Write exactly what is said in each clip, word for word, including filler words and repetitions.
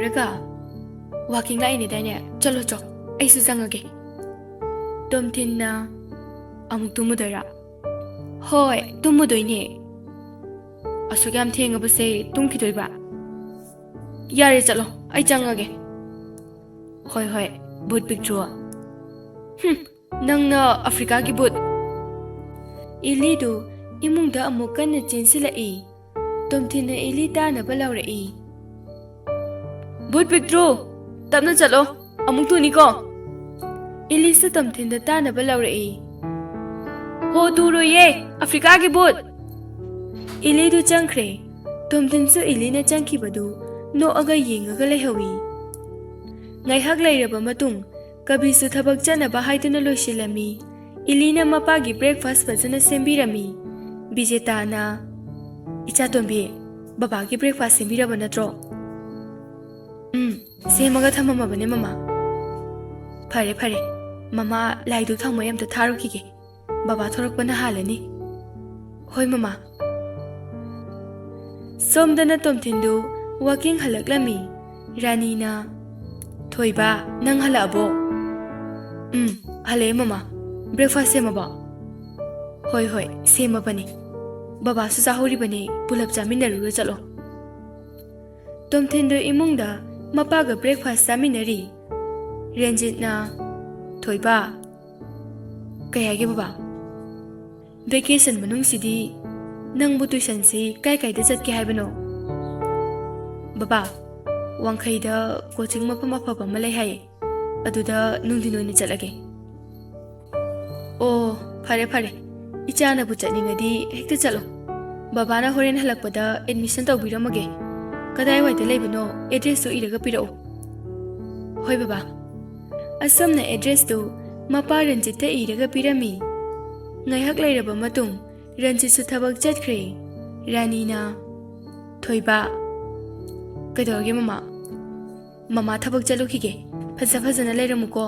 ꯂꯣꯏꯔꯒ ꯋꯥꯀꯤꯡ ꯂꯥꯛꯏꯅꯦꯗꯥꯏꯅꯦ? ꯆꯠꯂꯣ ꯆꯣ, ꯑꯩꯁꯨ ꯆꯪꯉꯒꯦ꯫ ꯇꯣꯝꯊꯤꯟꯅ ꯑꯃꯨꯛ ꯇꯨꯝꯃꯨꯗꯣꯏꯔꯥ? ꯍꯣꯏ, ꯇꯨꯝꯃꯨꯗꯣꯏꯅꯦ꯫ ꯑꯁꯨꯛ ꯌꯥꯝ ꯊꯦꯡꯉꯕꯁꯦ ꯇꯨꯝꯈꯤꯗꯣꯏꯕ? ꯌꯥꯔꯦ, ꯆꯠꯂꯣ, ꯑꯩ ꯆꯪꯉꯒꯦ꯫ ꯍꯣꯏ ꯍꯣꯏ, ꯚꯨꯠ ꯄꯤꯛꯇ꯭ꯔꯨ꯫ ꯍꯨꯝ, ꯅꯪꯅ ꯑꯐ꯭ꯔꯤꯀꯥꯒꯤ ꯚꯨꯠ꯫ ꯏꯂꯤꯗꯨ ꯏꯃꯨꯡꯗ ꯑꯃꯨꯛ ꯀꯟꯅ ꯆꯦꯟꯁꯤꯜꯂꯛꯏ꯫ ꯇꯣꯝꯊꯤꯟꯅ ꯏꯂꯤ ꯇꯥꯅꯕ ꯂꯥꯎꯔꯛꯏ꯫ "ꯚꯨꯠ ꯄꯤꯛꯇ꯭ꯔꯨ, ꯇꯞꯅ ꯆꯠꯂꯣ, ꯑꯃꯨꯛ ꯇꯨꯅꯤꯀꯣ!" ꯏꯂꯤꯁꯨ ꯇꯣꯝꯊꯤꯟꯗ ꯇꯥꯅꯕ ꯂꯥꯎꯔꯛꯏ꯫ "ꯍꯣ, ꯇꯨꯔꯣꯏꯌꯦ, ꯑꯐ꯭ꯔꯤꯀꯥꯒꯤ ꯚꯨꯠ!" ꯏꯂꯤꯗꯨ ꯆꯪꯈ꯭ꯔꯦ꯫ ꯇꯣꯝꯊꯤꯟꯁꯨ ꯏꯂꯤꯅ ꯆꯪꯈꯤꯕꯗꯨ ꯅꯣꯛꯑꯒ ꯌꯦꯡꯉꯒ ꯂꯩꯍꯧꯏ꯫ ꯉꯥꯏꯍꯥꯛ ꯂꯩꯔꯕ ꯃꯇꯨꯡ, ꯀꯕꯤꯁꯨ ꯊꯕꯛ ꯆꯠꯅꯕ ꯍꯥꯏꯗꯨꯅ ꯂꯣꯏꯁꯤꯜꯂꯝꯃꯤ꯫ ꯏꯂꯤꯅ ꯃꯄꯥꯒꯤ breakfast ꯐꯖꯅ ꯁꯦꯝꯕꯤꯔꯝꯃꯤ꯫ ꯕꯤꯖꯦꯇꯥꯅ, "ꯏꯆꯥ ꯇꯣꯝꯕꯤ, ꯕꯕꯥꯒꯤ breakfast ꯁꯦꯝꯕꯤꯔꯕ ꯅꯠꯇ꯭ꯔꯣ?" "ꯎꯝ, ꯁꯦꯝꯃꯒ ꯊꯝꯃꯝꯃꯕꯅꯦ, ꯃꯃꯥ꯫" "ꯐꯔꯦ, ꯐꯔꯦ꯫ ꯃꯃꯥ ꯂꯥꯏ ꯙꯨꯞ ꯊꯥꯎꯃꯩ ꯑꯝꯇ ꯊꯥꯔꯨꯈꯤꯒꯦ꯫ ꯕꯕꯥ ꯊꯣꯔꯛꯄꯅ ꯍꯥꯜꯂꯅꯤ꯫" "ꯍꯣꯏ, ꯃꯃꯥ꯫" ꯁꯣꯝꯗꯅ ꯇꯣꯝꯊꯤꯟꯗꯨ ꯋꯥꯀꯤꯡ ꯍꯜꯂꯛꯂꯝꯃꯤ꯫ ꯔꯥꯅꯤꯅ, "ꯊꯣꯏꯕ, ꯅꯪ ꯍꯜꯂꯛꯑꯕꯣ?" "ꯎꯝ, ꯍꯜꯂꯛꯑꯦ, ꯃꯃꯥ꯫ Breakfast ꯁꯦꯝꯃꯕꯣ?" "ꯍꯣꯏ, ꯍꯣꯏ, ꯁꯦꯝꯃꯕꯅꯤ꯫ ꯕꯕꯥꯁꯨ ꯆꯥꯍꯧꯔꯤꯕꯅꯦ, ꯄꯨꯂꯞ ꯆꯥꯃꯤꯟꯅꯔꯨꯔꯣ, ꯆꯠꯂꯣ꯫" ꯇꯣꯝꯊꯤꯟꯗꯨ ꯏꯃꯨꯡꯗ ꯃꯄꯥꯒ breakfast ꯆꯥꯃꯤꯟꯅꯔꯤ꯫ ꯔꯟꯖꯤꯠꯅ, "ꯊꯣꯏꯕ꯫" "ꯀꯩ ꯍꯥꯏꯒꯦ ꯕꯕꯥ?" "Vacation ꯃꯅꯨꯡꯁꯤꯗꯤ ꯅꯪꯕꯨ tuition ꯁꯤ ꯀꯥꯏ ꯀꯥꯏꯗ ꯆꯠꯀꯦ ꯍꯥꯏꯕꯅꯣ?" "ꯕꯕꯥ, ꯋꯥꯡꯈꯩꯗ coaching ꯃꯐꯝ ꯑꯐꯕ ꯑꯃ ꯂꯩ ꯍꯥꯏꯌꯦ, ꯑꯗꯨꯗ ꯅꯨꯡꯊꯤꯟ ꯑꯣꯏꯅ ꯆꯠꯂꯒꯦ꯫" "ꯑꯣ, ꯐꯔꯦ ꯐꯔꯦ, ꯏꯆꯥꯅꯕꯨ ꯆꯠꯅꯤꯡꯉꯗꯤ ꯍꯦꯛꯇ ꯆꯠꯂꯣ꯫ ꯕꯕꯥꯅ ꯍꯣꯔꯦꯟ ꯍꯜꯂꯛꯄꯗ admission ꯇꯧꯕꯤꯔꯝꯃꯒꯦ꯫ ꯀꯗꯥꯏꯋꯥꯏꯗ ꯂꯩꯕꯅꯣ address ꯇꯨ ꯏꯔꯒ ꯄꯤꯔꯛꯎ꯫" "ꯍꯣꯏ ꯕꯕꯥ꯫" ꯑꯁꯨꯝꯅ address ꯇꯨ ꯃꯄꯥ ꯔꯟꯖꯤꯠꯇ ꯏꯔꯒ ꯄꯤꯔꯝꯃꯤ꯫ ꯉꯥꯏꯍꯥꯛ ꯂꯩꯔꯕ ꯃꯇꯨꯡ ꯔꯟꯖꯤꯠꯁꯨ ꯊꯕꯛ ꯆꯠꯈ꯭ꯔꯦ꯫ ꯔꯥꯅꯤꯅ, "ꯊꯣꯏꯕ꯫" "ꯀꯩꯗꯧꯔꯒꯦ ꯃꯃꯥ?" "ꯃꯃꯥ ꯊꯕꯛ ꯆꯠꯂꯨꯈꯤꯒꯦ꯫ ꯐꯖ ꯐꯖꯅ ꯂꯩꯔꯝꯃꯨꯀꯣ꯫"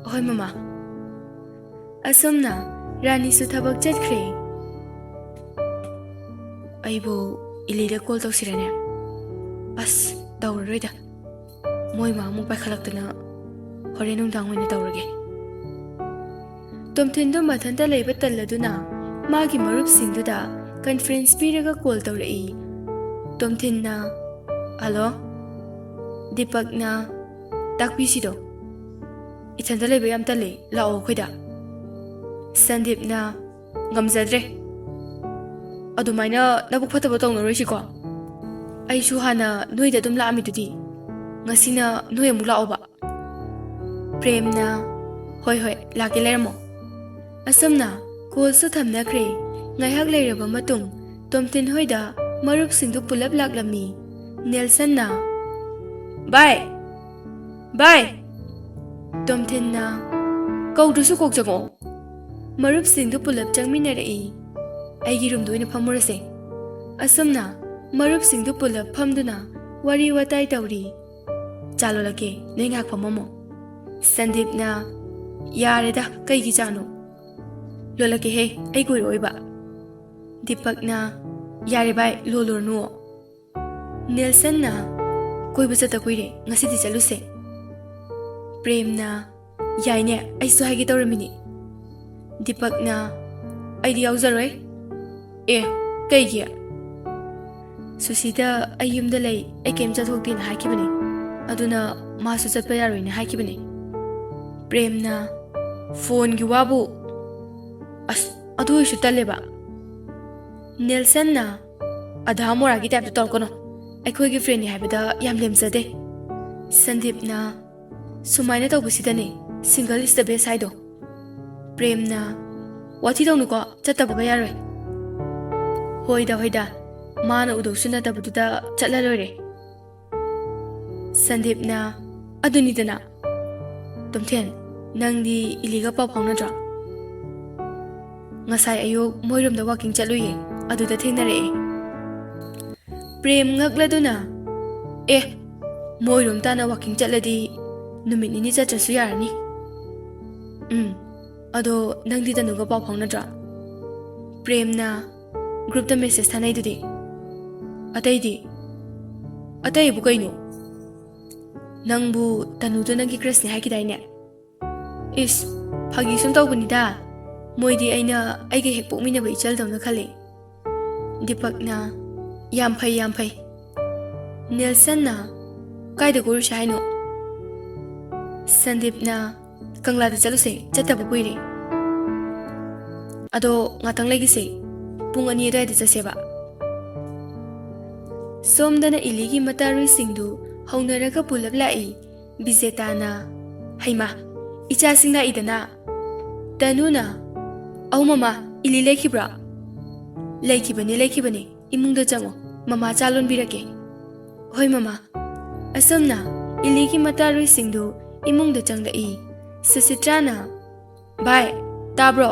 "ꯍꯣꯏ ꯃꯃꯥ꯫" ꯑꯁꯨꯝꯅ ꯔꯥꯅꯤꯁꯨ ꯊꯕꯛ ꯆꯠꯈ꯭ꯔꯦ꯫ ꯑꯩꯕꯨ ꯏꯂꯤꯗ call ꯇꯧꯁꯤꯔꯅꯦ? ꯑꯁ, ꯇꯧꯔꯔꯣꯏꯗ꯫ ꯃꯣꯏ ꯃꯥ ꯑꯃꯨꯛ ꯄꯥꯏꯈꯠꯂꯛꯇꯅ ꯍꯣꯔꯦꯟ ꯅꯨꯡꯗꯥꯡ ꯑꯣꯏꯅ ꯇꯧꯔꯒꯦ꯫ ꯇꯣꯝꯊꯤꯟꯗꯨ ꯃꯊꯟꯇ ꯂꯩꯕ ꯇꯜꯂꯗꯨꯅ ꯃꯥꯒꯤ ꯃꯔꯨꯞꯁꯤꯡꯗꯨꯗ ꯀꯟꯐꯔꯦꯟꯁ ꯄꯤꯔꯒ ꯀꯣꯜ ꯇꯧꯔꯛꯏ꯫ ꯇꯣꯝꯊꯤꯟꯅ, "ꯍꯜꯂꯣ?" ꯗꯤꯄꯛꯅ, "ꯇꯥꯛꯄꯤꯁꯤꯗꯣ, ꯏꯊꯟꯇ ꯂꯩꯕ ꯌꯥꯝ ꯇꯜꯂꯦ, ꯂꯥꯛꯑꯣ ꯑꯩꯈꯣꯏꯗ꯫" ꯁꯟꯗꯤꯞꯅ, "ꯉꯝꯖꯗ꯭ꯔꯦ꯫ ꯑꯗꯨꯃꯥꯏꯅ ꯅꯕꯨꯛ ꯐꯠꯇꯕ ꯇꯧꯅꯔꯣꯏꯁꯤꯀꯣ꯫ ꯑꯩꯁꯨ ꯍꯥꯟꯅ ꯅꯣꯏꯗ ꯑꯗꯨꯝ ꯂꯥꯛꯑꯝꯃꯤꯗꯨꯗꯤ꯫ ꯉꯁꯤꯅ ꯅꯣꯏ ꯑꯃꯨꯛ ꯂꯥꯛꯑꯣꯕ꯫" ꯄ꯭ꯔꯦꯝꯅ, "ꯍꯣꯏ, ꯍꯣꯏ, ꯂꯥꯛꯀꯦ, ꯂꯩꯔꯝꯃꯣ꯫" ꯑꯁꯨꯝꯅ ꯀꯣꯜꯁꯨ ꯊꯝꯅꯈ꯭ꯔꯦ꯫ ꯉꯥꯏꯍꯥꯛ ꯂꯩꯔꯕ ꯃꯇꯨꯡ ꯇꯣꯝꯊꯤꯟ ꯍꯣꯏꯗ ꯃꯔꯨꯞꯁꯤꯡꯗꯨ ꯄꯨꯂꯞ ꯂꯥꯛꯂꯝꯃꯤ꯫ ꯅꯦꯜꯁꯟꯅ, "ꯚꯥꯏ! ꯚꯥꯏ!" ꯇꯣꯝꯊꯤꯟꯅ, "ꯀꯧꯗ꯭ꯔꯁꯨ ꯀꯣꯛ ꯆꯪꯉꯛꯑꯣ꯫" ꯃꯔꯨꯞꯁꯤꯡꯗꯨ ꯄꯨꯂꯞ ꯆꯪꯃꯤꯟꯅꯔꯛꯏ꯫ "ꯑꯩꯒꯤ ꯔꯨꯝꯗ ꯑꯣꯏꯅ ꯐꯝꯃꯨꯔꯁꯦ꯫" ꯑꯁꯨꯝꯅ ꯃꯔꯨꯞꯁꯤꯡꯗꯨ ꯄꯨꯂꯞ ꯐꯝꯗꯨꯅ ꯋꯥꯔꯤ ꯋꯥꯇꯥꯏ ꯇꯧꯔꯤ꯫ "ꯆꯥ ꯂꯣꯜꯂꯛꯀꯦ, ꯅꯣꯏ ꯉꯥꯏꯍꯥꯛ ꯐꯝꯃꯝꯃꯣ꯫" ꯁꯟꯗꯤꯞꯅ, "ꯌꯥꯔꯦꯗ, ꯀꯩꯒꯤ ꯆꯥꯅꯣ?" "ꯂꯣꯜꯂꯛꯀꯦꯍꯦ, ꯑꯩ ꯀꯨꯏꯔꯛꯑꯣꯏꯕ꯫" ꯗꯤꯄꯛꯅ, "ꯌꯥꯔꯦ ꯚꯥꯏ, ꯂꯣꯜꯂꯨꯔꯅꯨ꯫" ꯅꯦꯜꯁꯟꯅ, "ꯀꯣꯏꯕ ꯆꯠꯇ ꯀꯨꯏꯔꯦ, ꯉꯁꯤꯗꯤ ꯆꯠꯂꯨꯁꯦ꯫" ꯄ꯭ꯔꯦꯝꯅ, "ꯌꯥꯏꯅꯦ, ꯑꯩꯁꯨ ꯍꯥꯏꯒꯦ ꯇꯧꯔꯝꯃꯤꯅꯤ꯫" ꯗꯤꯄꯛꯅ, "ꯑꯩꯗꯤ ꯌꯥꯎꯖꯔꯣꯏ꯫" "ꯑꯦ, ꯀꯩꯒꯤ?" "ꯁꯨꯁꯤꯗ ꯑꯩ ꯌꯨꯝꯗ ꯂꯩ, ꯑꯩ ꯀꯩꯝ ꯆꯠꯊꯣꯛꯇꯦꯅ ꯍꯥꯏꯈꯤꯕꯅꯤ꯫ ꯑꯗꯨꯅ ꯃꯥꯁꯨ ꯆꯠꯄ ꯌꯥꯔꯣꯏꯅ ꯍꯥꯏꯈꯤꯕꯅꯤ꯫" ꯄ꯭ꯔꯦꯝꯅ, "ꯐꯣꯟꯒꯤ ꯋꯥꯕꯨ꯫ ꯑꯁ, ꯑꯗꯨ ꯑꯣꯏꯔꯁꯨ ꯇꯜꯂꯦꯕ꯫" ꯅꯦꯜꯁꯟꯅ, "ꯑꯗꯥ ꯃꯣꯔꯥꯒꯤ ꯇꯥꯏꯞꯇ ꯇꯧꯔꯛꯀꯅꯣ꯫ ꯑꯩꯈꯣꯏꯒꯤ ꯐ꯭ꯔꯦꯟꯅꯤ ꯍꯥꯏꯕꯗ ꯌꯥꯝ ꯂꯦꯝꯖꯗꯦ꯫" ꯁꯟꯗꯤꯞꯅ, "ꯁꯨꯃꯥꯏꯅ ꯇꯧꯕꯁꯤꯗꯅꯦ single is the best ꯍꯥꯏꯗꯣ꯫" ꯄ꯭ꯔꯦꯝꯅ, "ꯋꯥꯊꯤ ꯇꯧꯅꯨꯀꯣ, ꯆꯠꯇꯕꯒ ꯌꯥꯔꯣꯏ꯫" "ꯍꯣꯏꯗ, ꯍꯣꯏꯗ, ꯃꯥꯅ ꯎꯗꯧꯁꯨ ꯅꯠꯇꯕꯗꯨꯗ ꯆꯠꯂ ꯂꯣꯏꯔꯦ꯫" ꯁꯟꯗꯤꯞꯅ, "ꯑꯗꯨꯅꯤꯗꯅ꯫ ꯇꯣꯝꯊꯦꯟ, ꯅꯪꯗꯤ ꯏꯂꯤꯒ ꯄꯥꯎ ꯐꯥꯎꯅꯗ꯭ꯔꯣ?" "ꯉꯁꯥꯏ ꯑꯌꯨꯛ ꯃꯣꯏꯔꯣꯝꯗ ꯋꯥꯀꯤꯡ ꯆꯠꯂꯨꯏꯌꯦ, ꯑꯗꯨꯗ ꯊꯦꯡꯅꯔꯛꯑꯦ꯫" ꯄ꯭ꯔꯦꯝ ꯉꯛꯂꯗꯨꯅ, "ꯑꯦ, ꯃꯣꯏꯔꯣꯝ ꯇꯥꯅ ꯋꯥꯀꯤꯡ ꯆꯠꯂꯗꯤ ꯅꯨꯃꯤꯠ ꯅꯤꯅꯤ ꯆꯠꯇ꯭ꯔꯁꯨ ꯌꯥꯔꯅꯤ꯫" "ꯎꯝ, ꯑꯗꯣ ꯅꯪꯗꯤ ꯇꯅꯨꯒ ꯄꯥꯎ ꯐꯥꯎꯅꯗ꯭ꯔꯣ?" ꯄ꯭ꯔꯦꯝꯅ, "ꯒ꯭ꯔꯨꯞꯇ ꯃꯦꯁꯦꯖ ꯊꯥꯅꯩꯗꯨꯗꯤ꯫ ꯑꯇꯩꯗꯤ?" ꯑꯇꯩꯕꯨ ꯀꯩꯅꯣ? ꯅꯪꯕꯨ ꯇꯅꯨꯗꯣ ꯅꯪꯒꯤ crushꯅꯦ ꯍꯥꯏꯈꯤꯗꯥꯏꯅꯦ? ꯏꯁ, ꯐꯥꯒꯤ ꯁꯨꯝ ꯇꯧꯕꯅꯤꯗ꯫ ꯃꯣꯏꯗꯤ ꯑꯩꯅ ꯑꯩꯒ ꯍꯦꯛ ꯄꯣꯛꯃꯤꯟꯅꯕ ꯏꯆꯜꯗꯧꯅ ꯈꯜꯂꯤ꯫ ꯗꯤꯄꯛꯅ, "ꯌꯥꯝ ꯐꯩ, ꯌꯥꯝ ꯐꯩ꯫" ꯅꯦꯜꯁꯟꯅ, "ꯀꯥꯏꯗ ꯀꯣꯏꯔꯨꯁꯦ ꯍꯥꯏꯅꯣ?" ꯁꯟꯗꯤꯞꯅ, "ꯀꯪꯂꯥꯗ ꯆꯠꯂꯨꯁꯦ, ꯆꯠꯇꯕ ꯀꯨꯏꯔꯦ꯫ ꯑꯗꯣ ꯉꯥꯛꯇꯪ ꯂꯩꯈꯤꯁꯦ, ꯄꯨꯡ ꯑꯅꯤ ꯑꯗꯨꯋꯥꯏꯗ ꯆꯠꯁꯦꯕ꯫" ꯁꯣꯝꯗꯅ ꯏꯂꯤꯒꯤ ꯃꯇꯥꯔꯨꯏꯁꯤꯡꯗꯨ ꯍꯧꯅꯔꯒ ꯄꯨꯂꯞ ꯂꯥꯛꯏ꯫ ꯕꯤꯖꯦꯇꯥꯅ, "ꯍꯩꯃꯥ, ꯏꯆꯥꯁꯤꯡ ꯂꯥꯛꯏꯗꯅ?" ꯇꯅꯨꯅ, "ꯑꯧ ꯃꯃꯥ, ꯏꯂꯤ ꯂꯩꯈꯤꯕ꯭ꯔꯥ?" "ꯂꯩꯈꯤꯕꯅꯦ, ꯂꯩꯈꯤꯕꯅꯦ꯫ ꯏꯃꯨꯡꯗ ꯆꯪꯉꯣ, ꯃꯃꯥ ꯆꯥ ꯂꯣꯟꯕꯤꯔꯛꯀꯦ꯫" "ꯍꯣꯏ ꯃꯃꯥ꯫" ꯑꯁꯨꯝꯅ ꯏꯂꯤꯒꯤ ꯃꯇꯥꯔꯨꯏꯁꯤꯡꯗꯨ ꯏꯃꯨꯡꯗ ꯆꯪꯂꯛꯏ꯫ ꯁꯨꯁꯤꯇ꯭ꯔꯥꯅ, "ꯚꯥꯏ, ꯇꯥꯕ꯭ꯔꯣ?"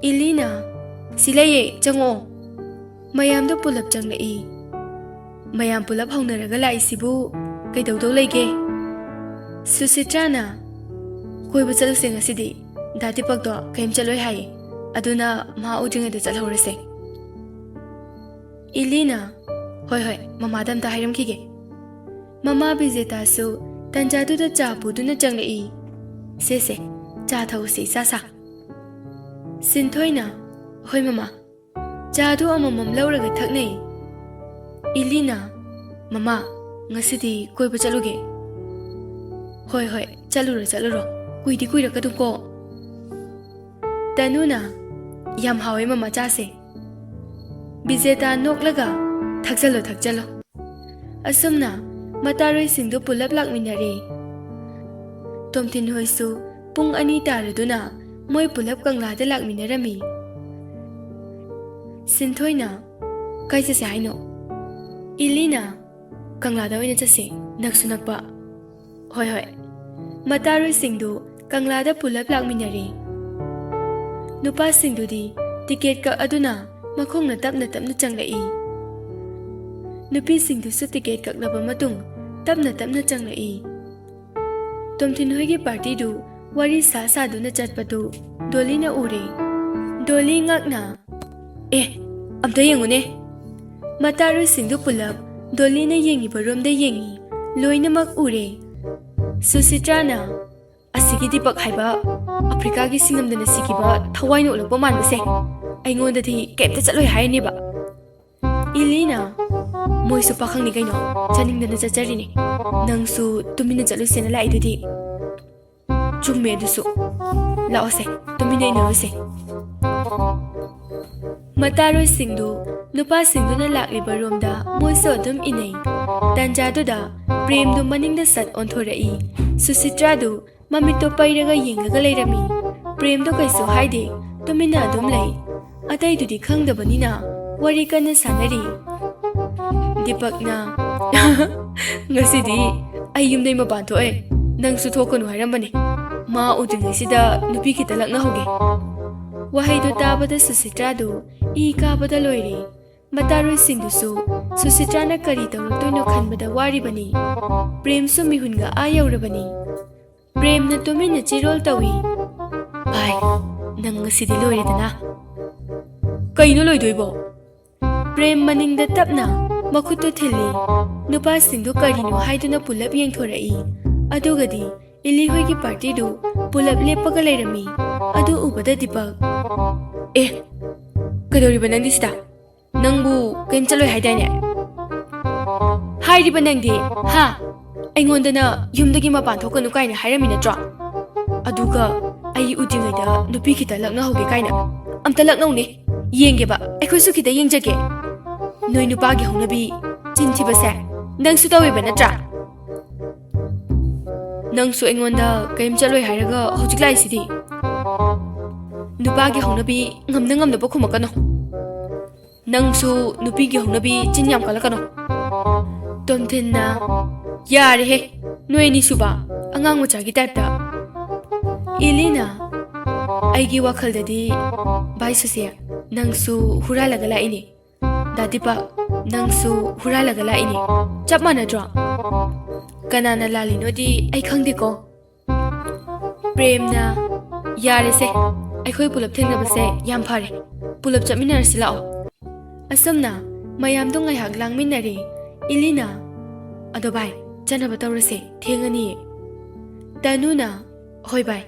ꯏꯂꯤꯅ, "ꯁꯤ ꯂꯩꯌꯦ, ꯆꯪꯉꯛꯑꯣ꯫" ꯃꯌꯥꯝꯗꯨ ꯄꯨꯂꯞ ꯆꯪꯂꯛꯏ꯫ "ꯃꯌꯥꯝ ꯄꯨꯂꯞ ꯍꯧꯅꯔꯒ ꯂꯥꯛꯏꯁꯤꯕꯨ ꯀꯩꯗꯧꯗꯧ ꯂꯩꯒꯦ?" ꯁꯨꯁꯤꯇ꯭ꯔꯥꯅ, "ꯀꯣꯏꯕ ꯆꯠꯂꯨꯁꯦ ꯉꯁꯤꯗꯤ꯫ ꯗꯥ ꯗꯤꯄꯛꯇꯣ ꯀꯩꯝ ꯆꯠꯂꯣꯏ ꯍꯥꯏꯌꯦ, ꯑꯗꯨꯅ ꯃꯥ ꯎꯗ꯭ꯔꯤꯉꯩꯗ ꯆꯠꯍꯧꯔꯁꯦ꯫" ꯏꯂꯤꯅ, "ꯍꯣꯏ, ꯍꯣꯏ, ꯃꯃꯥꯗ ꯑꯝꯇ ꯍꯥꯏꯔꯝꯈꯤꯒꯦ꯫" ꯃꯃꯥ ꯕꯤꯖꯦꯇꯥꯁꯨ ꯇꯟꯖꯥꯗꯨꯗ ꯆꯥ ꯄꯨꯗꯨꯅ ꯆꯪꯂꯛꯏ꯫ "ꯁꯦ, ꯁꯦ, ꯆꯥ ꯊꯛꯎꯁꯦ, ꯏꯆꯥ ꯁꯥ꯫" ꯁꯤꯟꯊꯣꯏꯅ, "ꯍꯣꯏ ꯃꯃꯥ꯫" ꯆꯥꯗꯨ ꯑꯃꯃꯝ ꯂꯧꯔꯒ ꯊꯛꯅꯩ꯫ ꯏꯂꯤꯅ, "ꯃꯃꯥ, ꯉꯁꯤꯗꯤ ꯀꯣꯏꯕ ꯆꯠꯂꯨꯒꯦ꯫" "ꯍꯣꯏ, ꯍꯣꯏ, ꯆꯠꯂꯨꯔꯣ, ꯆꯠꯂꯨꯔꯣ꯫ ꯀꯨꯏꯗꯤ ꯀꯨꯏꯔꯛꯀꯅꯨꯀꯣ꯫" ꯇꯅꯨꯅ, "ꯌꯥꯝ ꯍꯥꯎꯋꯦ ꯃꯃꯥ, ꯆꯥꯁꯦ꯫" ꯕꯤꯖꯦꯇꯥ ꯅꯣꯛꯂꯒ, "ꯊꯛꯆꯜꯂꯣ, ꯊꯛꯆꯜꯂꯣ꯫" ꯑꯁꯨꯝꯅ ꯃꯇꯥꯔꯣꯏꯁꯤꯡꯗꯨ ꯄꯨꯂꯞ ꯂꯥꯛꯃꯤꯟꯅꯔꯦ꯫ ꯇꯣꯝꯊꯤꯟ ꯍꯣꯏꯁꯨ ꯄꯨꯡ ꯑꯅꯤ ꯇꯥꯔꯗꯨꯅ ꯃꯣꯏ ꯄꯨꯂꯞ ꯀꯪꯂꯥꯗ ꯂꯥꯛꯃꯤꯟꯅꯔꯝꯃꯤ꯫ ꯁꯤꯟꯊꯣꯏꯅ, "ꯀꯥꯏ ꯆꯠꯁꯦ ꯍꯥꯏꯅꯣ?" ꯏꯂꯤꯅ, "ꯀꯪꯂꯥꯗ ꯑꯣꯏꯅ ꯆꯠꯁꯦ, ꯅꯛꯁꯨ ꯅꯛꯄ꯫" "ꯍꯣꯏ, ꯍꯣꯏ꯫" ꯃꯇꯥꯔꯣꯏꯁꯤꯡꯗꯨ ꯀꯪꯂꯥꯗ ꯄꯨꯂꯞ ꯂꯥꯛꯃꯤꯟꯅꯔꯦ꯫ ꯅꯨꯄꯥꯁꯤꯡꯗꯨꯗꯤ ꯇꯤꯀꯦꯠ ꯀꯛꯑꯗꯨꯅ ꯃꯈꯣꯡꯅ ꯇꯞꯅ ꯇꯞꯅ ꯆꯪꯂꯛꯏ꯫ ꯅꯨꯄꯤꯁꯤꯡꯗꯨꯁꯨ ꯇꯤꯀꯦꯠ ꯀꯛꯂꯕ ꯃꯇꯨꯡ ꯇꯞꯅ ꯇꯞꯅ ꯆꯪꯂꯛꯏ꯫ ꯇꯣꯝꯊꯤꯟ ꯍꯣꯏꯒꯤ ꯄꯥꯔꯇꯤꯗꯨ ꯋꯥꯔꯤ ꯁꯥ ꯁꯥꯗꯨꯅ ꯆꯠꯄꯗꯨ ꯗꯣꯂꯤꯅ ꯎꯔꯦ꯫ ꯗꯣꯂꯤ ꯉꯛꯅ, "ꯑꯦ, ꯑꯝꯇ ꯌꯦꯡꯉꯨꯅꯦ꯫ ꯃꯇꯥꯔꯣꯏꯁꯤꯡꯗꯨ ꯄꯨꯂꯞ ꯗꯣꯂꯤꯅ ꯌꯦꯡꯉꯤꯕ ꯔꯣꯝꯗ ꯌꯦꯡꯉꯤ꯫ ꯂꯣꯏꯅꯃꯛ ꯎꯔꯦ꯫ ꯁꯨꯁꯤꯇ꯭ꯔꯥꯅ, "ꯑꯁꯤꯒꯤ ꯗꯤꯄꯛ ꯍꯥꯏꯕ ꯑꯐ꯭ꯔꯤꯀꯥꯒꯤ ꯁꯤꯡꯉꯝꯗꯅ ꯁꯤꯈꯤꯕ ꯊꯋꯥꯏꯅ ꯑꯣꯜꯂꯛꯄ ꯃꯥꯟꯕꯁꯦ ꯑꯩꯉꯣꯟꯗꯗꯤ ꯀꯩꯝꯇ ꯆꯠꯂꯣꯏ ꯍꯥꯏꯔꯅꯦꯕ꯫" ꯏꯂꯤꯅ, "ꯃꯣꯏꯁꯨ ꯄꯥꯈꯪꯅꯤ ꯀꯩꯅꯣ, ꯆꯠꯅꯤꯡꯗꯅ ꯆꯠꯆꯔꯤꯅꯤ꯫ ꯅꯪꯁꯨ ꯇꯨꯃꯤꯟꯅ ꯆꯠꯂꯨꯁꯦꯅ ꯂꯥꯛꯏꯗꯨꯗꯤ꯫ ꯆꯨꯝꯃꯦ ꯑꯗꯨꯁꯨ꯫ ꯂꯥꯛꯑꯣꯁꯦ, ꯇꯨꯃꯤꯟꯅ ꯏꯟꯅꯔꯨꯁꯦ꯫" ꯃꯇꯥꯔꯣꯏꯁꯤꯡꯗꯨ ꯅꯨꯄꯥꯁꯤꯡꯗꯨꯅ ꯂꯥꯛꯂꯤꯕ ꯔꯣꯝꯗ ꯃꯣꯏꯁꯨ ꯑꯗꯨꯝ ꯏꯟꯅꯩ꯫ ꯇꯟꯖꯥꯗꯨꯗ ꯄ꯭ꯔꯦꯝꯗꯨ ꯃꯅꯤꯡꯗ ꯁꯠ ꯑꯣꯟꯊꯣꯔꯛꯏ꯫ ꯁꯨꯁꯤꯇ꯭ꯔꯥꯗꯨ ꯃꯃꯤꯠꯇꯣ ꯄꯩꯔꯒ ꯌꯦꯡꯂꯒ ꯂꯩꯔꯝꯃꯤ꯫ ꯄ꯭ꯔꯦꯝꯗꯣ ꯀꯩꯁꯨ ꯍꯥꯏꯗꯦ, ꯇꯨꯃꯤꯟꯅ ꯑꯗꯨꯝ ꯂꯩ꯫ ꯑꯇꯩꯗꯨꯗꯤ ꯈꯪꯗꯕꯅꯤꯅ ꯋꯥꯔꯤ ꯀꯟꯅ ꯁꯥꯟꯅꯔꯤ꯫ ꯗꯤꯄꯛꯅ, "ꯉꯁꯤꯗꯤ ꯑꯩ ꯌꯨꯝꯗꯩ ꯃꯄꯥꯟ ꯊꯣꯛꯑꯦ, ꯅꯪꯁꯨ ꯊꯣꯛꯀꯅꯨ ꯍꯥꯏꯔꯝꯕꯅꯦ꯫ ꯃꯥ ꯎꯗ꯭ꯔꯤꯉꯩꯁꯤꯗ ꯅꯨꯄꯤ ꯈꯤꯇ ꯂꯛꯅꯍꯧꯒꯦ꯫" ꯋꯥꯍꯩꯗꯣ ꯇꯥꯕꯗ ꯁꯨꯁꯤꯇ꯭ꯔꯥꯗꯨ ꯏ ꯀꯥꯕꯗ ꯂꯣꯏꯔꯦ꯫ ꯃꯇꯥꯔꯣꯏꯁꯤꯡꯗꯨꯁꯨ ꯁꯨꯁꯤꯇ꯭ꯔꯥꯅ ꯀꯔꯤ ꯇꯧꯔꯛꯇꯣꯏꯅꯣ ꯈꯟꯕꯗ ꯋꯥꯔꯤꯕꯅꯤ꯫ ꯄ꯭ꯔꯦꯝꯁꯨ ꯃꯤꯍꯨꯟꯒ ꯑꯥ ꯌꯧꯔꯕꯅꯤ꯫ ꯄ꯭ꯔꯦꯝꯅ ꯇꯨꯃꯤꯟꯅ ꯆꯤꯔꯣꯜ ꯇꯧꯏ꯫ "ꯚꯥꯏ, ꯅꯪ ꯉꯁꯤꯗꯤ ꯂꯣꯏꯔꯦꯗꯅ꯫ ꯀꯩꯅꯣ ꯂꯣꯏꯗꯣꯏꯕꯣ?" ꯄ꯭ꯔꯦꯝ ꯃꯅꯤꯡꯗ ꯇꯞꯅ ꯃꯈꯨꯠꯇꯨ ꯊꯤꯜꯂꯤ꯫ ꯅꯨꯄꯥꯁꯤꯡꯗꯨ ꯀꯔꯤꯅꯣ ꯍꯥꯏꯗꯨꯅ ꯄꯨꯂꯞ ꯌꯦꯡꯊꯣꯔꯛꯏ꯫ ꯑꯗꯨꯒꯗꯤ ꯏꯂꯤ ꯍꯣꯏꯒꯤ ꯄꯥꯔꯇꯤꯗꯨ ꯄꯨꯂꯞ ꯂꯦꯞꯄꯒ ꯂꯩꯔꯝꯃꯤ꯫ ꯑꯗꯨ ꯎꯕꯗ ꯗꯤꯄꯛ, "ꯑꯦ, ꯀꯩꯗꯧꯔꯤꯕ ꯅꯪꯗꯤ ꯁꯤꯗ? ꯅꯪꯕꯨ ꯀꯩꯝ ꯆꯠꯂꯣꯏ ꯍꯥꯏꯗꯥꯏꯅꯦ?" "ꯍꯥꯏꯔꯤꯕ ꯅꯪꯗꯤ, ꯍꯥ? ꯑꯩꯉꯣꯟꯗꯅ ꯌꯨꯝꯗꯒꯤ ꯃꯄꯥꯟ ꯊꯣꯛꯀꯅꯨ ꯀꯥꯏꯅ ꯍꯥꯏꯔꯝꯃꯤ ꯅꯠꯇ꯭ꯔꯣ? ꯑꯗꯨꯒ ꯑꯩ ꯎꯗ꯭ꯔꯤꯉꯩꯗ ꯅꯨꯄꯤ ꯈꯤꯇ ꯂꯛꯅꯍꯧꯒꯦ ꯀꯥꯏꯅ꯫ ꯑꯝꯇ ꯂꯛꯅꯧꯅꯦ, ꯌꯦꯡꯒꯦꯕ, ꯑꯩꯈꯣꯏꯁꯨ ꯈꯤꯇ ꯌꯦꯡꯖꯒꯦ꯫ ꯅꯣꯏ ꯅꯨꯄꯥꯒꯤ ꯍꯧꯅꯕꯤ ꯆꯤꯟ ꯊꯤꯕꯁꯦ ꯅꯪꯁꯨ ꯇꯧꯋꯦꯕ ꯅꯠꯇ꯭ꯔꯥ? ꯅꯪꯁꯨ ꯑꯩꯉꯣꯟꯗ ꯀꯩꯝ ꯆꯠꯂꯣꯏ ꯍꯥꯏꯔꯒ ꯍꯧꯖꯤꯛ ꯂꯥꯛꯏꯁꯤꯗꯤ꯫ ꯅꯨꯄꯥꯒꯤ ꯍꯧꯅꯕꯤ ꯉꯝꯅ ꯉꯝꯅꯕ ꯈꯨꯝꯃꯛꯀꯅꯨ꯫ ꯅꯪꯁꯨ ꯅꯨꯄꯤꯒꯤ ꯍꯧꯅꯕꯤ ꯆꯤꯟ ꯌꯥꯝ ꯀꯜꯂꯛꯀꯅꯨ꯫" ꯇꯣꯝꯊꯤꯟꯅ, "ꯌꯥꯔꯦꯍꯦ, ꯅꯣꯏ ꯑꯅꯤꯁꯨꯕ, ꯑꯉꯥꯡ ꯃꯆꯥꯒꯤ ꯇꯥꯏꯞꯇ꯫" ꯏꯂꯤꯅ, "ꯑꯩꯒꯤ ꯋꯥꯈꯜꯗꯗꯤ, ꯚꯥꯏ ꯁꯨꯁꯦ, ꯅꯪꯁꯨ ꯍꯨꯔꯥꯜꯂꯒ ꯂꯥꯛꯏꯅꯦ꯫ ꯗꯥ ꯗꯤꯄꯛ, ꯅꯪꯁꯨ ꯍꯨꯔꯥꯜꯂꯒ ꯂꯥꯛꯏꯅꯦ꯫ ꯆꯞ ꯃꯥꯟꯅꯗ꯭ꯔꯣ? ꯀꯅꯥꯅ ꯂꯥꯜꯂꯤꯅꯣꯗꯤ ꯑꯩ ꯈꯪꯗꯦꯀꯣ꯫" ꯄ꯭ꯔꯦꯝꯅ, "ꯌꯥꯔꯦꯁꯦ, ꯑꯩꯈꯣꯏ ꯄꯨꯂꯞ ꯊꯦꯡꯅꯕꯁꯦ ꯌꯥꯝ ꯐꯔꯦ꯫ ꯄꯨꯂꯞ ꯆꯠꯃꯤꯟꯅꯔꯁꯤ ꯂꯥꯛꯑꯣ꯫" ꯑꯁꯨꯝꯅ ꯃꯌꯥꯝꯗꯣ ꯉꯥꯏꯍꯥꯛ ꯂꯥꯡꯃꯤꯟꯅꯔꯦ꯫ ꯏꯂꯤꯅ, "ꯑꯗꯣ ꯚꯥꯏ, ꯆꯠꯅꯕ ꯇꯧꯔꯁꯦ, ꯊꯦꯡꯉꯅꯤ꯫" ꯇꯅꯨꯅ, "ꯍꯣꯏ ꯚꯥꯏ꯫"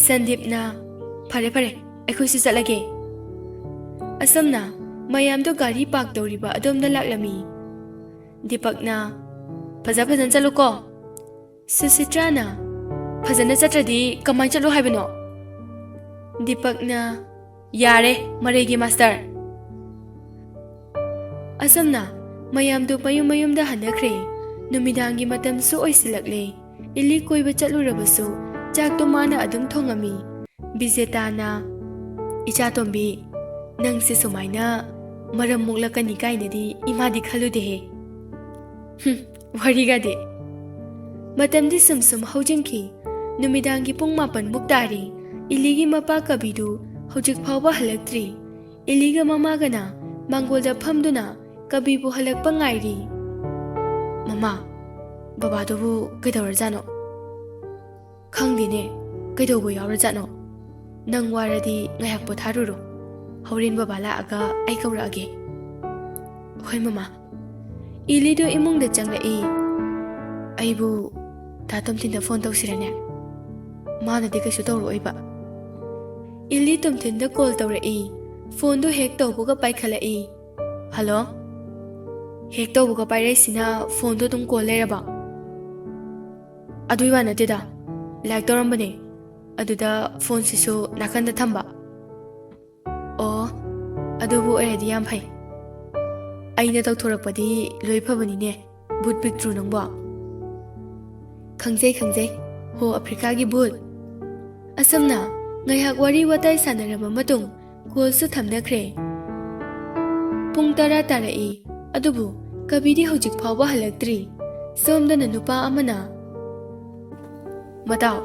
ꯁꯟꯗꯤꯞꯅ, "ꯐꯔꯦ ꯐꯔꯦ, ꯑꯩꯈꯣꯏꯁꯨ ꯆꯠꯂꯒꯦ꯫" ꯑꯁꯝꯅ ꯃꯌꯥꯝꯗꯣ ꯒꯥꯔꯤ ꯄꯥꯔꯛ ꯇꯧꯔꯤꯕ ꯑꯗꯣꯝꯗ ꯂꯥꯛꯂꯝꯃꯤ꯫ ꯗꯤꯄꯛꯅ, "ꯐꯖ ꯐꯖꯅ ꯆꯠꯂꯨꯀꯣ꯫" ꯁꯨꯁꯤꯇ꯭ꯔꯥꯅ, "ꯐꯖꯅ ꯆꯠꯇ꯭ꯔꯗꯤ ꯀꯃꯥꯏꯅ ꯆꯠꯂꯨ ꯍꯥꯏꯕꯅꯣ?" ꯗꯤꯄꯛꯅ, "ꯌꯥꯔꯦ, ꯃꯔꯩꯒꯤ ꯃꯥꯁꯇꯔ꯫" ꯑꯁꯝꯅ ꯃꯌꯥꯝꯗꯨ ꯃꯌꯨꯝ ꯃꯌꯨꯝꯗ ꯍꯟꯅꯈ꯭ꯔꯦ꯫ ꯅꯨꯃꯤꯗꯥꯡꯒꯤ ꯃꯇꯝꯁꯨ ꯑꯣꯏꯁꯤꯜꯂꯛꯂꯦ꯫ ꯏꯂꯤ ꯀꯣꯏꯕ ꯆꯠꯂꯨꯔꯕꯁꯨ ꯆꯥꯛꯇꯣ ꯃꯥꯅ ꯑꯗꯨꯝ ꯊꯣꯡꯉꯝꯃꯤ꯫ ꯕꯤꯖꯦꯇꯥꯅ, "ꯏꯆꯥꯇꯣꯝꯕꯤ, ꯅꯪꯁꯦ ꯁꯨꯃꯥꯏꯅ ꯃꯔꯝ ꯃꯣꯛꯂꯛꯀꯅꯤ ꯀꯥꯏꯅꯗꯤ ꯏꯃꯥꯗꯤ ꯈꯜꯂꯨꯗꯦꯍꯦ꯫" ꯍꯨꯝ, ꯋꯥꯔꯤꯒꯗꯤ꯫ ꯃꯇꯝꯗꯤ ꯁꯨꯝ ꯁꯨꯝ ꯍꯧꯖꯤꯟꯈꯤ꯫ ꯅꯨꯃꯤꯗꯥꯡꯒꯤ ꯄꯨꯡ ꯃꯥꯄꯟꯃꯨꯛ ꯇꯥꯔꯦ꯫ ꯏꯂꯤꯒꯤ ꯃꯄꯥ ꯀꯕꯤꯗꯨ ꯍꯧꯖꯤꯛ ꯐꯥꯎꯕ ꯍꯜꯂꯛꯇ꯭ꯔꯤ꯫ ꯏꯂꯤꯒ ꯃꯃꯥꯒꯅ ꯃꯥꯡꯒꯣꯜꯗ ꯐꯝꯗꯨꯅ ꯀꯕꯤꯕꯨ ꯍꯜꯂꯛꯄ ꯉꯥꯏꯔꯤ꯫ "ꯃꯃꯥ, ꯕꯕꯥꯗꯨꯕꯨ ꯀꯩꯗꯧꯔꯖꯥꯠꯅꯣ?" "ꯈꯪꯗꯦꯅꯦ, ꯀꯩꯗꯧꯕ ꯌꯥꯎꯔꯖꯥꯠꯅꯣ? ꯅꯪ ꯋꯥꯔꯗꯤ ꯉꯥꯏꯍꯥꯛ ꯄꯣꯊꯥꯔꯨꯔꯣ꯫ ꯍꯣꯔꯦꯟ ꯕꯕꯥ ꯂꯥꯛꯑꯒ ꯑꯩ ꯀꯧꯔꯛꯑꯒꯦ꯫" "ꯍꯣꯏ ꯃꯃꯥ꯫" ꯏꯂꯤꯗꯣ ꯏꯃꯨꯡꯗ ꯆꯪꯂꯛꯏ꯫ "ꯑꯩꯕꯨ ꯗꯥ ꯇꯣꯝꯊꯤꯟꯗ ꯐꯣꯟ ꯇꯧꯁꯤꯔꯅꯦ? ꯃꯥꯅꯗꯤ ꯀꯩꯁꯨ ꯇꯧꯔꯛꯑꯣꯏꯕ꯫" ꯏꯂꯤ ꯇꯣꯝꯊꯤꯟꯗ ꯀꯣꯜ ꯇꯧꯔꯛꯏ꯫ ꯐꯣꯟꯗꯣ ꯍꯦꯛ ꯇꯧꯕꯒ ꯄꯥꯏꯈꯠꯂꯛꯏ꯫ "ꯍꯜꯂꯣ?" "ꯍꯦꯛ ꯇꯧꯕꯒ ꯄꯥꯏꯔꯛꯏꯁꯤꯅ ꯐꯣꯟꯗꯣ ꯑꯗꯨꯝ ꯀꯣꯜ ꯂꯩꯔꯕ?" "ꯑꯗꯨꯏ ꯋꯥ ꯅꯠꯇꯦꯗ, ꯂꯥꯏꯔꯤꯛ ꯇꯧꯔꯝꯕꯅꯦ, ꯑꯗꯨꯗ ꯐꯣꯟꯁꯤꯁꯨ ꯅꯥꯀꯟꯗ ꯊꯝꯕ꯫" "ꯑꯣ, ꯑꯗꯨꯕꯨ ꯑꯣꯏꯔꯗꯤ ꯌꯥꯝ ꯐꯩ꯫ ꯑꯩꯅ ꯇꯧꯊꯣꯔꯛꯄꯗꯤ ꯂꯣꯏ ꯐꯕꯅꯤꯅꯦ, ꯚꯨꯠ ꯄꯤꯛꯇ꯭ꯔꯨ ꯅꯪꯕꯣ?" "ꯈꯪꯖꯩ, ꯈꯪꯖꯩ꯫ ꯍꯣ ꯑꯐ꯭ꯔꯤꯀꯥꯒꯤ ꯚꯨꯠ꯫" ꯑꯁꯨꯝꯅ ꯉꯥꯏꯍꯥꯛ ꯋꯥꯔꯤ ꯋꯥꯇꯥꯏ ꯁꯥꯟꯅꯔꯕ ꯃꯇꯨꯡ ꯀꯣꯜꯁꯨ ꯊꯝꯅꯈ꯭ꯔꯦ꯫ ꯄꯨꯡ ꯇꯔꯥ ꯇꯥꯔꯛꯏ, ꯑꯗꯨꯕꯨ ꯀꯕꯤꯗꯤ ꯍꯧꯖꯤꯛ ꯐꯥꯎꯕ ꯍꯜꯂꯛꯇ꯭ꯔꯤ꯫ ꯁꯣꯝꯗꯅ ꯅꯨꯄꯥ ꯑꯃꯅ, "ꯃꯇꯥꯎ,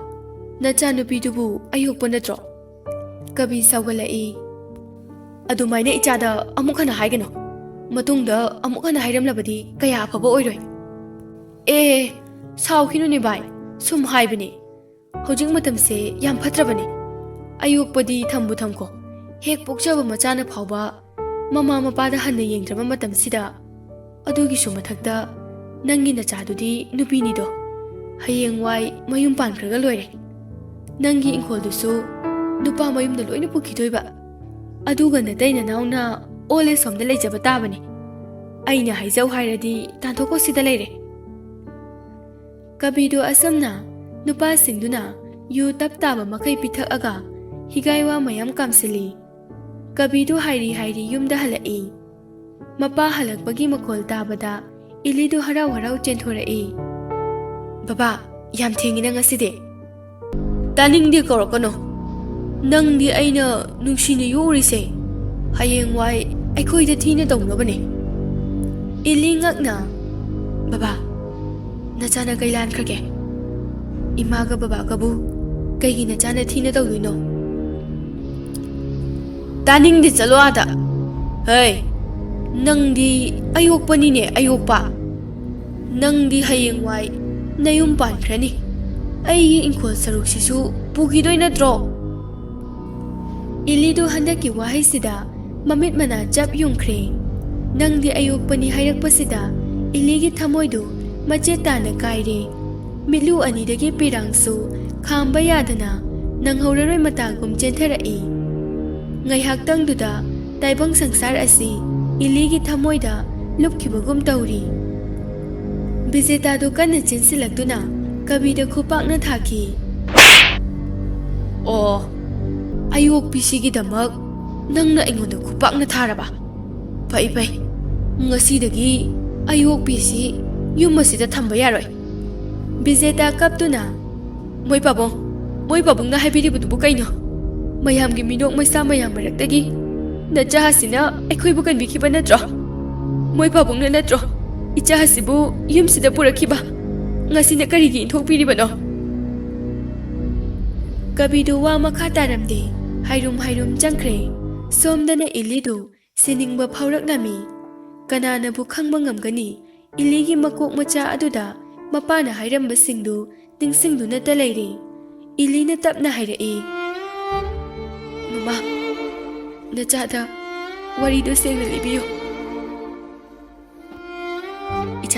ꯅꯆꯥꯅꯨꯄꯤꯗꯨꯕꯨ ꯑꯌꯣꯛꯄ ꯅꯠꯇ꯭ꯔꯣ?" ꯀꯕꯤ ꯁꯥꯎꯒꯠꯂꯛꯏ꯫ "ꯑꯗꯨꯃꯥꯏꯅ ꯏꯆꯥꯗ ꯑꯃꯨꯛ ꯍꯟꯅ ꯍꯥꯏꯒꯅꯨ꯫ ꯃꯇꯨꯡꯗ ꯑꯃꯨꯛ ꯍꯟꯅ ꯍꯥꯏꯔꯝꯂꯕꯗꯤ ꯀꯌꯥ ꯑꯐꯕ ꯑꯣꯏꯔꯣꯏ꯫" "ꯑꯦ, ꯁꯥꯎꯈꯤꯅꯨꯅꯦ ꯚꯥꯏ, ꯁꯨꯝ ꯍꯥꯏꯕꯅꯦ꯫ ꯍꯧꯖꯤꯛ ꯃꯇꯝꯁꯦ ꯌꯥꯝ ꯐꯠꯇ꯭ꯔꯕꯅꯦ꯫ ꯑꯌꯣꯛꯄꯗꯤ ꯊꯝꯕꯨ ꯊꯝꯈꯣ, ꯍꯦꯛ ꯄꯣꯛꯆꯕ ꯃꯆꯥꯅ ꯐꯥꯎꯕ ꯃꯃꯥ ꯃꯄꯥꯗ ꯍꯟꯅ ꯌꯦꯡꯗ꯭ꯔꯕ ꯃꯇꯝꯁꯤꯗ ꯑꯗꯨꯒꯤꯁꯨ ꯃꯊꯛꯇ ꯅꯪꯒꯤ ꯅꯆꯥꯗꯨꯗꯤ ꯅꯨꯄꯤꯅꯤꯗꯣ, ꯍꯌꯦꯡꯋꯥꯏ ꯃꯌꯨꯝ ꯄꯥꯟꯈ꯭ꯔꯒ ꯂꯣꯏꯔꯦ꯫ ꯅꯪꯒꯤ ꯏꯪꯈꯣꯜꯗꯨꯁꯨ ꯅꯨꯄꯥ ꯃꯌꯨꯝꯗ ꯂꯣꯏꯅ ꯄꯨꯈꯤꯗꯣꯏꯕ꯫ ꯑꯗꯨꯒ ꯅꯇꯩ ꯅꯅꯥꯎꯅ ꯑꯣꯜ ꯑꯦꯖ ꯍꯣꯝꯗ ꯂꯩꯖꯕ ꯇꯥꯕꯅꯤ꯫ ꯑꯩꯅ ꯍꯥꯏꯖꯧ ꯍꯥꯏꯔꯗꯤ ꯇꯥꯟꯊꯣꯛꯈꯣ ꯁꯤꯗ ꯂꯩꯔꯦ꯫ ꯀꯕꯤꯗꯨ ꯑꯁꯝꯅ ꯅꯨꯄꯥꯁꯤꯡꯗꯨꯅ ꯌꯨ ꯇꯞ ꯇꯥꯕ ꯃꯈꯩ ꯄꯤꯊꯛꯑꯒ ꯍꯤꯒꯥꯏ ꯋꯥ ꯃꯌꯥꯝ ꯀꯥꯝꯁꯤꯜꯂꯤ꯫ ꯀꯕꯤꯗꯨ ꯍꯥꯏꯔꯤ ꯍꯥꯏꯔꯤ ꯌꯨꯝꯗ ꯍꯜꯂꯛꯏ꯫ ꯃꯄꯥ ꯍꯜꯂꯛꯄꯒꯤ ꯃꯈꯣꯜ ꯇꯥꯕꯗ ꯏꯂꯤꯗꯨ ꯍꯔꯥꯎ ꯍꯔꯥꯎ ꯆꯦꯟꯊꯣꯔꯛꯏ꯫ "ꯕꯕꯥ, ꯌꯥꯝ ꯊꯦꯡꯉꯤꯅ ꯉꯁꯤꯗꯤ?" "ꯇꯥꯅꯤꯡꯗꯦ, ꯀꯧꯔꯛꯀꯅꯨ꯫ ꯅꯪꯗꯤ ꯑꯩꯅ ꯅꯨꯡꯁꯤꯅ ꯌꯣꯛꯎꯔꯤꯁꯦ ꯍꯌꯦꯡꯋꯥꯏ ꯑꯩꯈꯣꯏꯗ ꯊꯤꯅ ꯇꯧꯅꯕꯅꯦ꯫" ꯏꯂꯤ ꯉꯛꯅ, "ꯕꯕꯥ, ꯅꯆꯥꯅ ꯀꯩ ꯂꯥꯟꯈ꯭ꯔꯒꯦ? ꯏꯃꯥꯒ ꯕꯕꯥꯒꯕꯨ ꯀꯩꯒꯤ ꯅꯆꯥꯅ ꯊꯤꯅ ꯇꯧꯗꯣꯏꯅꯣ?" "ꯇꯥꯅꯤꯡꯗꯦ, ꯆꯠꯂꯣ ꯑꯥꯗ꯫ ꯍꯩ, ꯅꯪꯗꯤ ꯑꯌꯣꯛꯄꯅꯤꯅꯦ, ꯑꯌꯣꯛꯄ꯫ ꯅꯪꯗꯤ ꯍꯌꯦꯡꯋꯥꯏ ꯅꯌꯨꯝ ꯄꯥꯟꯈ꯭ꯔꯅꯤ꯫ ꯑꯩꯒꯤ ꯏꯪꯈꯣꯜ ꯁꯔꯨꯛꯁꯤꯁꯨ ꯄꯨꯈꯤꯗꯣꯏ ꯅꯠꯇ꯭ꯔꯣ?" ꯏꯂꯤꯗꯨ ꯍꯟꯗꯛꯀꯤ ꯋꯥꯍꯩꯁꯤꯗ ꯃꯃꯤꯠ ꯃꯅꯥ ꯆꯞ ꯌꯨꯡꯈ꯭ꯔꯦ꯫ "ꯅꯪꯗꯤ ꯑꯌꯣꯛꯄꯅꯤ" ꯍꯥꯏꯔꯛꯄꯁꯤꯗ ꯏꯂꯤꯒꯤ ꯊꯃꯣꯏꯗꯨ ꯃꯆꯦꯠ ꯇꯥꯅ ꯀꯥꯏꯔꯦ꯫ ꯃꯤꯠꯂꯨ ꯑꯅꯤꯗꯒꯤ ꯄꯤꯔꯥꯡꯁꯨ ꯈꯥꯝꯕ ꯌꯥꯗꯅ ꯅꯪꯍꯧꯔꯔꯣꯏ ꯃꯇꯥꯒꯨꯝ ꯆꯦꯟꯊꯔꯛꯏ꯫ ꯉꯥꯏꯍꯥꯛꯇꯪꯗꯨꯗ ꯇꯥꯏꯕꯪ ꯁꯪꯁꯥꯔ ꯑꯁꯤ ꯏꯂꯤꯒꯤ ꯊꯃꯣꯏꯗ ꯂꯨꯞꯈꯤꯕꯒꯨꯝ ꯇꯧꯔꯤ꯫ ꯕꯤꯖꯦꯇꯥꯗꯨ ꯀꯟꯅ ꯆꯦꯟꯁꯤꯜꯂꯛꯇꯨꯅ ꯀꯕꯤꯗ ꯈꯨꯄꯥꯛꯅ ꯊꯥꯈꯤ꯫ "ꯑꯣ, ꯑꯌꯣꯛꯄꯤꯁꯤꯒꯤꯗꯃꯛ ꯅꯪꯅ ꯑꯩꯉꯣꯟꯗ ꯈꯨꯄꯥꯛꯅ ꯊꯥꯔꯕ? ꯐꯩ, ꯐꯩ꯫ ꯉꯁꯤꯗꯒꯤ ꯑꯌꯣꯛꯄꯤꯁꯤ ꯌꯨꯝ ꯑꯁꯤꯗ ꯊꯝꯕ ꯌꯥꯔꯣꯏ꯫" ꯕꯤꯖꯦꯇꯥ ꯀꯞꯇꯨꯅ, "ꯃꯣꯏ ꯄꯥꯕꯨꯡ, ꯃꯣꯏ ꯄꯥꯕꯨꯡꯅ ꯍꯥꯏꯕꯤꯔꯤꯕꯗꯨꯕꯨ ꯀꯩꯅꯣ? ꯃꯌꯥꯝꯒꯤ ꯃꯤꯅꯣꯛ ꯃꯩꯁꯥ ꯃꯌꯥꯝ ꯃꯔꯛꯇꯒꯤ ꯅꯆꯥꯁꯤꯅ ꯑꯩꯈꯣꯏꯕꯨ ꯀꯟꯕꯤꯈꯤꯕ ꯅꯠꯇ꯭ꯔꯣ? ꯃꯣꯏ ꯄꯥꯕꯨꯡꯅ ꯅꯠꯇ꯭ꯔꯣ ꯏꯆꯥ ꯑꯁꯤꯕꯨ ꯌꯨꯝꯁꯤꯗ ꯄꯨꯔꯛꯈꯤꯕ? ꯉꯁꯤꯅ ꯀꯔꯤꯒꯤ ꯏꯟꯊꯣꯛꯄꯤꯔꯤꯕꯅꯣ?" ꯀꯕꯤꯗꯨ ꯋꯥ ꯃꯈꯥ ꯇꯥꯔꯝꯗꯦ, ꯍꯥꯏꯔꯨꯝ ꯍꯥꯏꯔꯨꯝ ꯆꯪꯈ꯭ꯔꯦ꯫ ꯁꯣꯝꯗꯅ ꯏꯂꯤꯗꯨ ꯁꯤꯅꯤꯡꯕ ꯐꯥꯎꯔꯛꯂꯝꯃꯤ꯫ ꯀꯅꯥꯅꯕꯨ ꯈꯪꯕ ꯉꯝꯒꯅꯤ? ꯏꯂꯤꯒꯤ ꯃꯀꯣꯛ ꯃꯆꯥ ꯑꯗꯨꯗ ꯃꯄꯥꯅ ꯍꯥꯏꯔꯝꯕꯁꯤꯡꯗꯨ ꯅꯤꯡꯁꯤꯡꯗꯨꯅꯇ ꯂꯩꯔꯦ꯫ ꯏꯂꯤꯅ ꯇꯞꯅ ꯍꯥꯏꯔꯛꯏ, "ꯃꯃꯥ, ꯅꯆꯥꯗ ꯋꯥꯔꯤꯗꯨ ꯁꯦꯡꯅ ꯂꯤꯕꯤꯌꯨ꯫"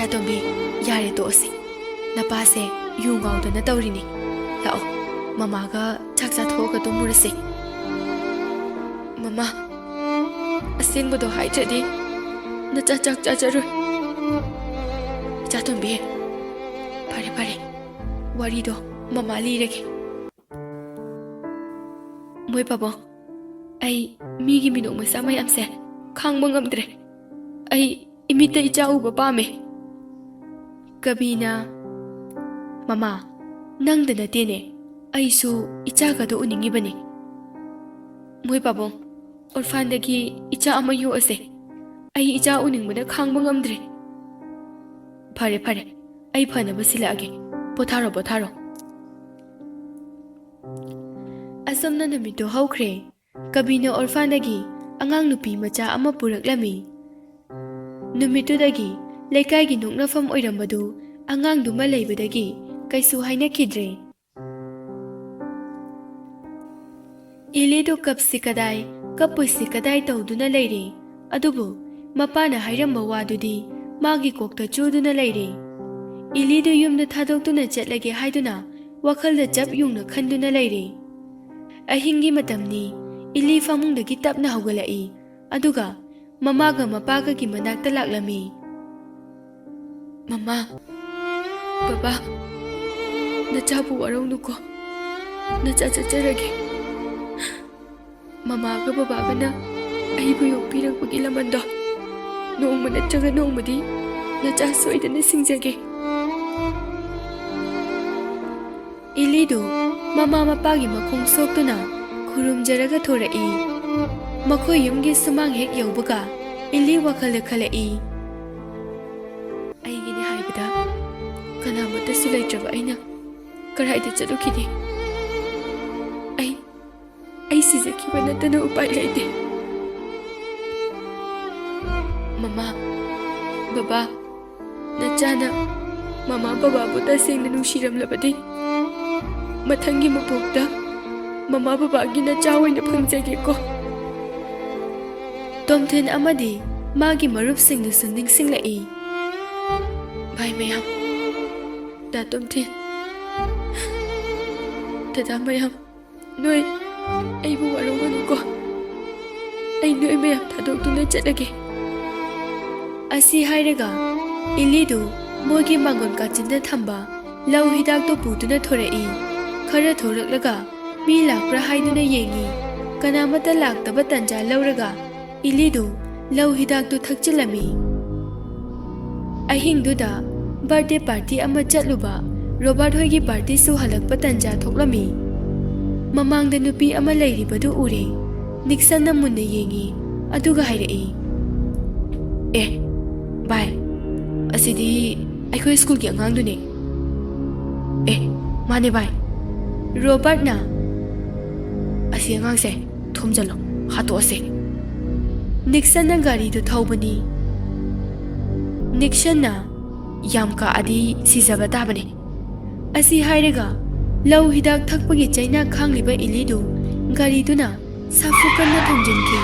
ꯇꯣꯝꯕꯤ, ꯌꯥꯔꯦ, ꯇꯣꯛꯑꯁꯤ꯫ ꯅꯄꯥꯁꯦ ꯌꯨ ꯉꯥꯎꯗꯅ ꯇꯧꯔꯤꯅꯤ꯫ ꯂꯥꯛꯑꯣ, ꯃꯃꯥꯒ ꯆꯥꯛ ꯆꯥꯊꯣꯛꯑꯒ ꯇꯨꯝꯃꯨꯔꯁꯤ꯫ ꯃꯃꯥ, ꯑꯁꯦꯡꯕꯗꯣ ꯍꯥꯏꯗ꯭ꯔꯗꯤ ꯅꯆꯥ ꯆꯥꯛ ꯆꯥꯖꯔꯣꯏ꯫ ꯏꯆꯥ ꯇꯣꯝꯕꯤ, ꯐꯔꯦ ꯐꯔꯦ, ꯋꯥꯔꯤꯗꯣ ꯃꯃꯥ ꯂꯤꯔꯒꯦ꯫ ꯃꯣꯏ ꯄꯥꯕꯨꯡ, ꯑꯩ ꯃꯤꯒꯤ ꯃꯤꯅꯣꯛ ꯃꯩꯁꯥ ꯃꯌꯥꯝꯁꯦ ꯈꯥꯡꯕ ꯉꯝꯗ꯭ꯔꯦ꯫ ꯑꯩ ꯏꯃꯤꯠꯇ ꯏꯆꯥ ꯎꯕ ꯄꯥꯝꯃꯦ꯫ ꯀꯕꯤꯅ, "ꯃꯃꯥ, ꯅꯪꯗ ꯅꯠꯇꯦꯅꯦ, ꯑꯩꯁꯨ ꯏꯆꯥꯒꯗꯣ ꯎꯅꯤꯡꯉꯤꯕꯅꯤ꯫ ꯃꯣꯏ ꯄꯥꯕꯨꯡ, ꯑꯣꯔꯐꯥꯟꯗꯒꯤ ꯏꯆꯥ ꯑꯃ ꯌꯣꯛꯑꯁꯦ꯫ ꯑꯩ ꯏꯆꯥ ꯎꯅꯤꯡꯕꯅ ꯈꯥꯡꯕ ꯉꯝꯗ꯭ꯔꯦ꯫" "ꯐꯔꯦ, ꯐꯔꯦ, ꯑꯩ ꯐꯅꯕ ꯁꯤꯜꯂꯛꯑꯒꯦ꯫ ꯄꯣꯊꯥꯔꯣ, ꯄꯣꯊꯥꯔꯣ꯫" ꯑꯁꯨꯝꯅ ꯅꯨꯃꯤꯠꯇꯨ ꯍꯧꯈ꯭ꯔꯦ꯫ ꯀꯕꯤꯅ ꯑꯣꯔꯐꯥꯟꯗꯒꯤ ꯑꯉꯥꯡ ꯅꯨꯄꯤ ꯃꯆꯥ ꯑꯃ ꯄꯨꯔꯛꯂꯝꯃꯤ꯫ ꯅꯨꯃꯤꯠꯇꯨꯗꯒꯤ ꯂꯩꯀꯥꯏꯒꯤ ꯅꯣꯛꯅꯐꯝ ꯑꯣꯏꯔꯝꯕꯗꯨ ꯑꯉꯥꯡꯗꯨꯃ ꯂꯩꯕꯗꯒꯤ ꯀꯩꯁꯨ ꯍꯥꯏꯅꯈꯤꯗ꯭ꯔꯦ꯫ ꯏꯂꯤꯗꯨ ꯀꯞꯁꯤ ꯀꯗꯥꯏ, ꯀꯞꯄꯣꯏꯁꯤ ꯀꯗꯥꯏ ꯇꯧꯗꯨꯅ ꯂꯩꯔꯦ꯫ ꯑꯗꯨꯕꯨ ꯃꯄꯥꯅ ꯍꯥꯏꯔꯝꯕ ꯋꯥꯗꯨꯗꯤ ꯃꯥꯒꯤ ꯀꯣꯛꯇ ꯆꯨꯗꯨꯅ ꯂꯩꯔꯦ꯫ ꯏꯂꯤꯗꯨ ꯌꯨꯝꯗ ꯊꯥꯗꯣꯛꯇꯨꯅ ꯆꯠꯂꯒꯦ ꯍꯥꯏꯗꯨꯅ ꯋꯥꯈꯜꯗ ꯆꯞ ꯌꯨꯡꯅ ꯈꯟꯗꯨꯅ ꯂꯩꯔꯦ꯫ ꯑꯍꯤꯡꯒꯤ ꯃꯇꯝꯅꯤ꯫ ꯏꯂꯤ ꯐꯃꯨꯡꯗꯒꯤ ꯇꯞꯅ ꯍꯧꯒꯠꯂꯛꯏ꯫ ꯑꯗꯨꯒ ꯃꯃꯥꯒ ꯃꯄꯥꯒꯒꯤ ꯃꯅꯥꯛꯇ ꯂꯥꯛꯂꯝꯃꯤ꯫ "ꯃꯃꯥ, ꯕꯕꯥ, ꯅꯆꯥꯕꯨ ꯋꯥꯔꯧꯅꯨꯀꯣ꯫ ꯅꯆꯥ ꯆꯠꯆꯔꯒꯦ꯫ ꯃꯃꯥꯒ ꯕꯕꯥꯒꯅ ꯑꯩꯕꯨ ꯌꯣꯛꯄꯤꯔꯛꯄꯒꯤ ꯂꯃꯟꯗꯣ ꯅꯣꯡꯃ ꯅꯠꯇ꯭ꯔꯒ ꯅꯣꯡꯃꯗꯤ ꯅꯆꯥ ꯁꯣꯏꯗꯅ ꯁꯤꯡꯖꯒꯦ꯫" ꯏꯂꯤꯗꯨ ꯃꯃꯥ ꯃꯄꯥꯒꯤ ꯃꯈꯣꯡ ꯁꯣꯛꯇꯨꯅ ꯈꯨꯔꯨꯝꯖꯔꯒ ꯊꯣꯔꯛꯏ꯫ ꯃꯈꯣꯏ ꯌꯨꯝꯒꯤ ꯁꯨꯃꯥꯡ ꯍꯦꯛ ꯌꯧꯕꯒ ꯏꯂꯤ ꯋꯥꯈꯜꯗ ꯈꯜꯂꯛꯏ, "ꯑꯩꯒꯤꯅꯤ ꯍꯥꯏꯕꯗ ꯀꯅꯥꯃꯠꯇꯁꯨ ꯂꯩꯇ꯭ꯔꯕ ꯑꯩꯅ ꯀꯗꯥꯏꯗ ꯆꯠꯂꯨꯈꯤꯅꯤ? ꯑꯩ, ꯑꯩ ꯁꯤꯖꯈꯤꯕ ꯅꯠꯇꯅ ꯎꯄꯥꯏ ꯂꯩꯇꯦ꯫" "ꯃꯃꯥ, ꯕꯕꯥ, ꯅꯆꯥꯅ ꯃꯃꯥ ꯕꯕꯥꯕꯨ ꯇꯁꯦꯡꯅ ꯅꯨꯡꯁꯤꯔꯝꯂꯕꯗꯤ ꯃꯊꯪꯒꯤ ꯃꯄꯣꯛꯇ ꯃꯃꯥ ꯕꯕꯥꯒꯤ ꯅꯆꯥ ꯑꯣꯏꯅ ꯐꯪꯖꯒꯦꯀꯣ꯫" ꯇꯣꯝꯊꯤꯟ ꯑꯃꯗꯤ ꯃꯥꯒꯤ ꯃꯔꯨꯞꯁꯤꯡꯗꯨꯁꯨ ꯅꯤꯡꯁꯤꯡꯂꯛꯏ꯫ ꯚꯥꯏ ꯃꯌꯥꯝ, ꯗꯥ ꯇꯣꯝꯊꯤꯟ, ꯗꯗꯥ ꯃꯌꯥꯝ, ꯅꯣꯏ ꯑꯩꯕꯨ ꯋꯥꯔꯧꯒꯅꯨꯀꯣ꯫ ꯑꯩ ꯅꯣꯏ ꯃꯌꯥꯝ ꯊꯥꯗꯣꯛꯇꯨꯅ ꯆꯠꯂꯒꯦ꯫ ꯑꯁꯤ ꯍꯥꯏꯔꯒ ꯏꯂꯤꯗꯨ ꯃꯣꯏꯒꯤ ꯃꯥꯡꯒꯣꯟ ꯀꯥꯆꯤꯟꯗ ꯊꯝꯕ ꯂꯧ ꯍꯤꯗꯥꯛꯇꯨ ꯄꯨꯗꯨꯅ ꯊꯣꯔꯛꯏ꯫ ꯈꯔ ꯊꯣꯔꯛꯂꯒ ꯃꯤ ꯂꯥꯛꯄ꯭ꯔꯥ ꯍꯥꯏꯗꯨꯅ ꯌꯦꯡꯉꯤ꯫ ꯀꯅꯥꯃꯠꯇ ꯂꯥꯛꯇꯕ ꯇꯟꯖꯥ ꯂꯧꯔꯒ ꯏꯂꯤꯗꯨ ꯂꯧ ꯍꯤꯗꯥꯛꯇꯨ ꯊꯛꯆꯤꯜꯂꯝꯃꯤ꯫ ꯑꯍꯤꯡꯗꯨꯗ ꯕꯥꯔꯗꯦ ꯄꯥꯔꯇꯤ ꯑꯃ ꯆꯠꯂꯨꯕ ꯔꯣꯕꯥꯔꯠ ꯍꯣꯏꯒꯤ ꯄꯥꯔꯇꯤꯁꯨ ꯍꯜꯂꯛꯄ ꯇꯟꯖꯥ ꯊꯣꯛꯂꯝꯃꯤ꯫ ꯃꯃꯥꯡꯗ ꯅꯨꯄꯤ ꯑꯃ ꯂꯩꯔꯤꯕꯗꯨ ꯎꯔꯦ꯫ ꯅꯤꯛꯁꯟꯅ ꯃꯨꯟꯅ ꯌꯦꯡꯉꯤ, ꯑꯗꯨꯒ ꯍꯥꯏꯔꯛꯏ, "ꯑꯦ, ꯚꯥꯏ, ꯑꯁꯤꯗꯤ ꯑꯩꯈꯣꯏ ꯁ꯭ꯀꯨꯜꯒꯤ ꯑꯉꯥꯡꯗꯨꯅꯦ꯫" "ꯑꯦ, ꯃꯥꯅꯦ ꯚꯥꯏ꯫" ꯔꯣꯕꯥꯔꯠꯅ, "ꯑꯁꯤ ꯑꯉꯥꯡꯁꯦ ꯊꯣꯝꯖꯤꯜꯂꯣ, ꯍꯥꯠꯇꯣꯛꯑꯁꯦ꯫" ꯅꯤꯛꯁꯟꯅ ꯒꯥꯔꯤꯗꯨ ꯊꯧꯕꯅꯤ꯫ ꯅꯤꯛꯁꯟꯅ ꯌꯥꯝ ꯀꯛꯑꯗꯤ ꯁꯤꯖꯕ ꯇꯥꯕꯅꯤ꯫ ꯑꯁꯤ ꯍꯥꯏꯔꯒ ꯂꯧ ꯍꯤꯗꯥꯛ ꯊꯛꯄꯒꯤ ꯆꯩꯅꯥ ꯈꯥꯡꯂꯤꯕ ꯏꯂꯤꯗꯨ ꯒꯥꯔꯤꯗꯨꯅ ꯁꯥꯐꯨ ꯀꯟꯅ ꯊꯣꯝꯖꯤꯟꯈꯤ꯫